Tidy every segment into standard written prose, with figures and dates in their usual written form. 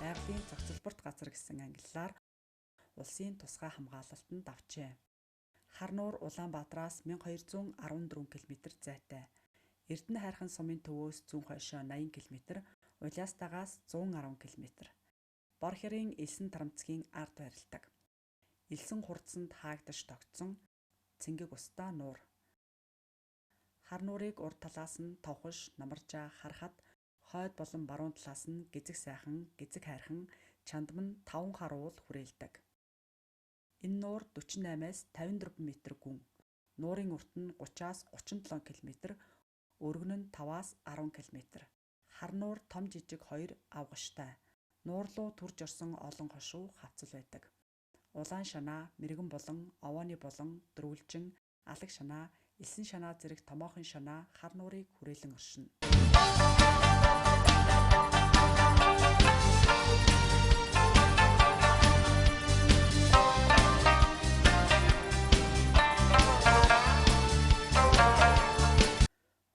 Байгалийн зохицолборт газар гэсэн ангиллаар улсын тусгай хамгаалалтанд авчээ. Хар нуур Улаанбаатараас 1214 км зайтай. Эрдэнэ хайрхан сумын төвөөс зүүн хойшоо 80 км, Улиастайгаас 110 км. Борхирын элсэн тарамцгийн ард байрладаг. Элсэн хурдсанд хаагдаж тогтсон цэнгэг устай нуур. Хар нуурыг урд талаас нь Товхош, Намаржаа, Хархад, хойд болон баруун талаас нь Гэзэг сайхан, Гэзэг хайрхан, Чандман 5 хар уул хүрээлдэг. Энэ нуур 48-аас 54 метр гүн. Нуурын урт нь 30-аас 37 км, өргөн нь 5-аас 10 км. Хар нуур том жижиг хоёр авгаштай. Нуур руу төрж орсон олон хошуу хавцал байдаг. Улаан шанаа, мэрэгэн булан, овооны булан, дөрвөлжин, алаг шанаа, элсэн шанаа зэрэг томоохон шанаа хар нуурыг хүрээлэн оршино.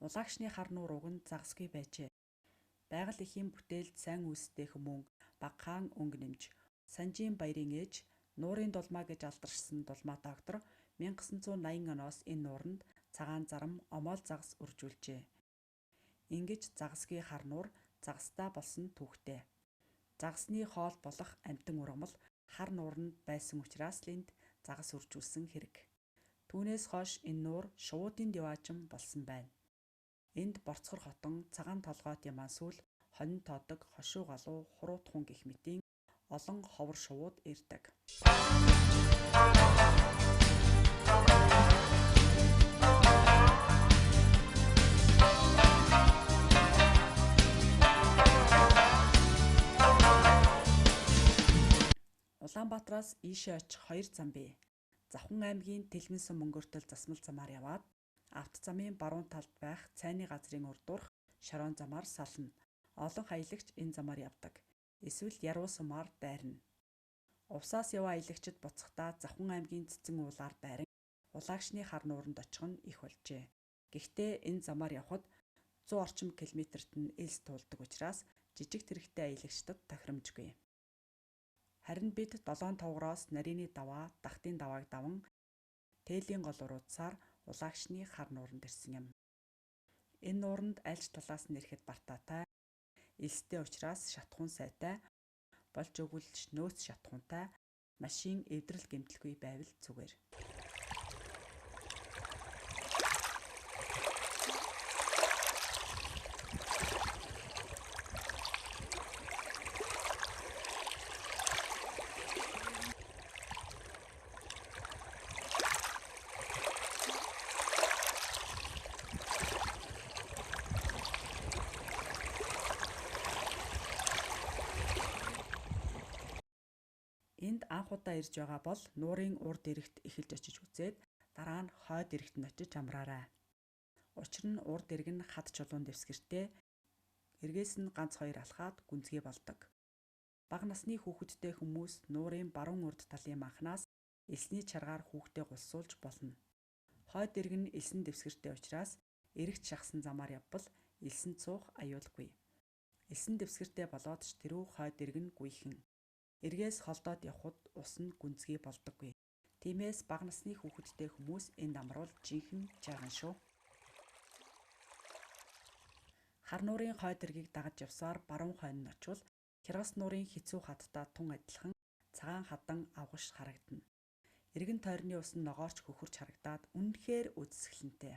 Улагшны хар нуур уг нь загасгүй байжээ. Байгаль эхийн бүтээлд сайн үйлстэй хүмүүн Багахан өнгө нэмж, Санжийн баярын ээж нуурын дулмаа гэж алдаршсан дулмаа доктор 1980 оноос энэ нууранд цагаан зарам омоол загас үржүүлжээ. Ингэж загасгүй хар нуур загастай болсон түүхтэй. Загасны хоол болох амьтан ургамал хар нууранд байсан учраас л энд загас үржүүлсэн хэрэг. Түүнээс хойш энэ нуур шувуудын диваажин болсон байна. Энд Борцгор хотон, Цагаан толгойт Ямансүл, Хонин тодог, Хошуу галуу, Хуруутхун гэх мэтийн олон ховор шувууд ирдэг. Улаанбаатараас ийшээ очих хоёр зам бий. Завхан аймгийн Тэлмэн сум мөнгөртөл засмал замаар яваад авто замын баруун талд байх цайны газрын урдуурх шороон замаар сална. Олон аялагч энэ замаар явдаг. Эсвэл яруу сумаар дайрна. Увсаас яваа аялагчид буцахдаа Завхан аймгийн Цэцэн уулаар дайран Улагшны хар нууранд очих нь их болжээ. Гэхдээ энэ замаар явхад 100 орчим километрт нь элс туулдаг учраас жижиг тэрэгтэй аялагчдад тохиромжгүй. Харин бид Долоон товгороос нарийн даваа, дахтын давааг даван Тээлийн гол уруудсаар Улагшны хар нууранд ирсэн юм. Энэ нууранд аль ч талаас нь ирэхэд бартаатай, элстэй учраас шатахуун сайтай, болж өгвөл нөөц шатахуунтай, машин эвдрэл гэмтэлгүй байвал зүгээр. Энд анх удаа ирж байгаа бол нуурын урд эрэгт эхэлж очиж үзээд дараа нь хойд эрэгт нь очиж амраарай. Учир нь урд эрэг нь хад чулуун дэвсгэртэй, эргээс нь ганц хоёр алхаад гүнзгий болдог. Бага насны хүүхэдтэй хүмүүс нуурын баруун урд талын манхнаас элсний чаргаар хүүхдээ гулсуулж болно. Хойд эрэг нь элсэн дэвсгэртэй учраас эрэгт шахсан замаар явбал элсэнд суух аюулгүй. Элсэн дэвсгэртэй болоод ч тэрүү хойд эрэг нь гүйхэн. Эргээс холдоод явхад ус нь гүнзгий болдоггүй. Тиймээс бага насны хүүхэдтэй хүмүүс энд амруул жинхэнэ жайган шүү. Хар нуурын хойд эргийг дагаж явсаар баруун хойно нь очвол Хяргас нуурын хэцүү хадтай тун адилхан цагаан хадан авгаш харагдана. Эргэн тойрны ус нь ногоорч хөхөрч харагдаад үнэхээр үзэсгэлэнтэй.